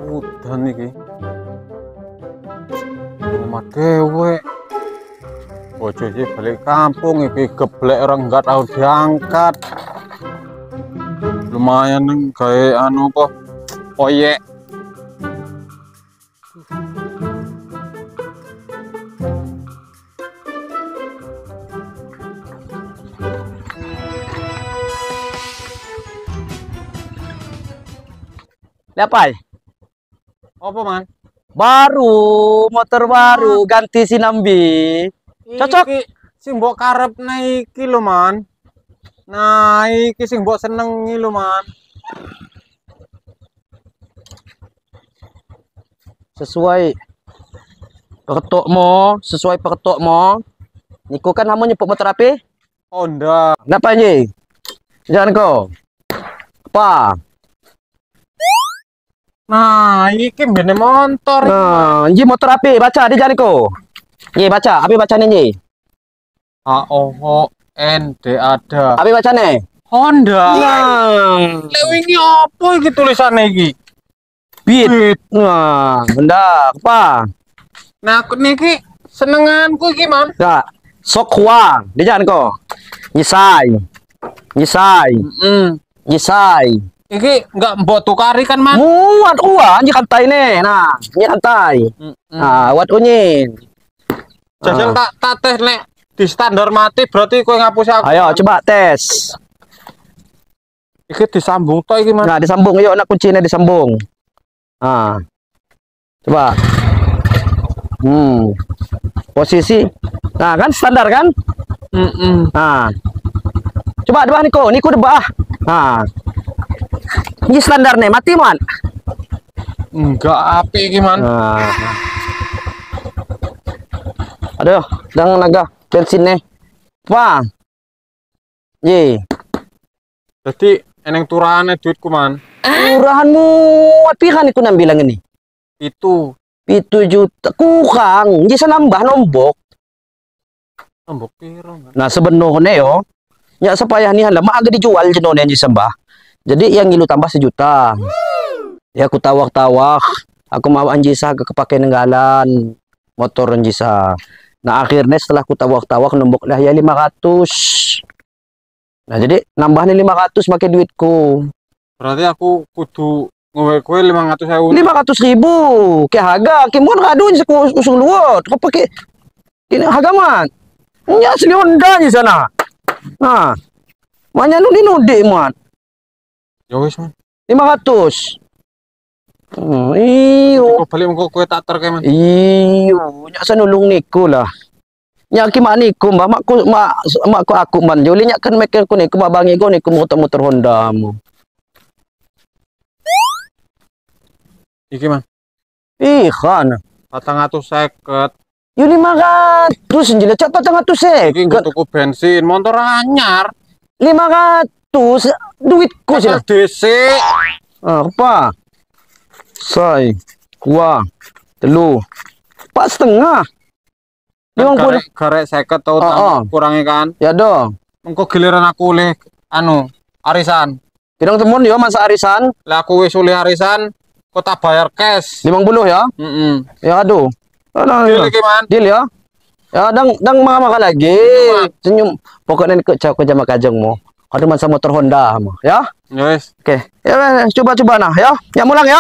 Udan iki. Omah dhewe. Bojo iki balik kampung iki geblek orang enggak tau diangkat. Lumayan neng gawe anu apa? Oyek. Lihat apa man? Baru, motor baru, ganti sinambi. Cocok. Iki sing mbok karepne iki lho, Man. Nah, iki sing mbok senengi lho, Man. Sesuai pertokmu, sesuai pertokmu. Niku kan kamu nyepuk motor apa? Honda. Kenapa ini? Jangan kau. Apa? Nah, iki mbene motor. Nah, ini motor apa? Baca di jariku. Nyi, baca. Apa bacane nyi? A O H N D A D. Apa bacane? Honda. Nah, lek wingi apa iki tulisane iki? Beat. Nah, Honda apa? Nah, aku niki senenganku iki, Man. Nah, Sokwa, di jalan ko. Nyisai. Nyisai. Nyisai. Iki enggak mbok tukari kan, Man? Muat uang nyi kantai nih. Nah, nyi kantai. Nah, wat unyin. Jajal tak tes nek di standar mati berarti kowe ngapusi aku. Ayo coba tes. Iki disambung tok iki, Mas. Nah, disambung yuk, nak kuncinya disambung. Nah. Coba. Posisi. Nah, kan standar kan? Nah. Coba debah niko, niku debah. Nah. Ini standar nih, mati man. Enggak api iki, Man. Nah. Aduh, jangan naga bensin nih. Wah. Ye. Jadi eneng turahane duitku, Man. Turahanmu api kan iku nambilang ini. Itu 7 juta kurang, bisa nambah nombok. Nombok piro, Man? Nah, sebenarnya yo, nyak sepayah nih lama agak dijual jenone yang disembah. Jadi yang ngilu tambah 1 juta. Ya aku tawak-tawak, aku mau anjisa ke kepakai nenggalan motor anjisa. Nah akhirnya setelah aku tawak-tawak nombok lah ya 500. Nah jadi nambah nih 500 pakai duitku. Berarti aku kudu ngowe kowe 500.000. 500.000. Ke harga, kimun kadun usung luot. Kau pakai ini harga man. Nya asli Honda di sana. Nah, banyak nu nudik man. Ya wis, Man. 500. Iyo. Kok balik mengko kowe tak terke, Man. Iyo, nyak sanulung niku lah. Nyak ki mak niku, Mbak, makku mak makku aku man. Joli nyak kan mikir ku niku mak bangi ku niku motor-motor Honda mu. Iki, Man. Ih, kan. 450. Yo 500 njile cak 450. Iki nggo tuku bensin, motor anyar. 500 duitku sih. DC. Apa? Sai, 2, 3, 4,5. 50 garek 50 tau kurangi kan? Ya dong. Engko giliran aku oleh anu arisan. Kidang temun yo masa arisan. Lah aku wis oleh arisan, kok tak bayar cash. 50 ya? Ya aduh. Deal iki, Man. Deal ya. Ya dang dang maka lagi. Senyum. Pokoknya ikut cak jama kajengmu. Aduh masa motor Honda ya? Yes. Oke. Ya coba-coba nah ya. Ya mulang ya.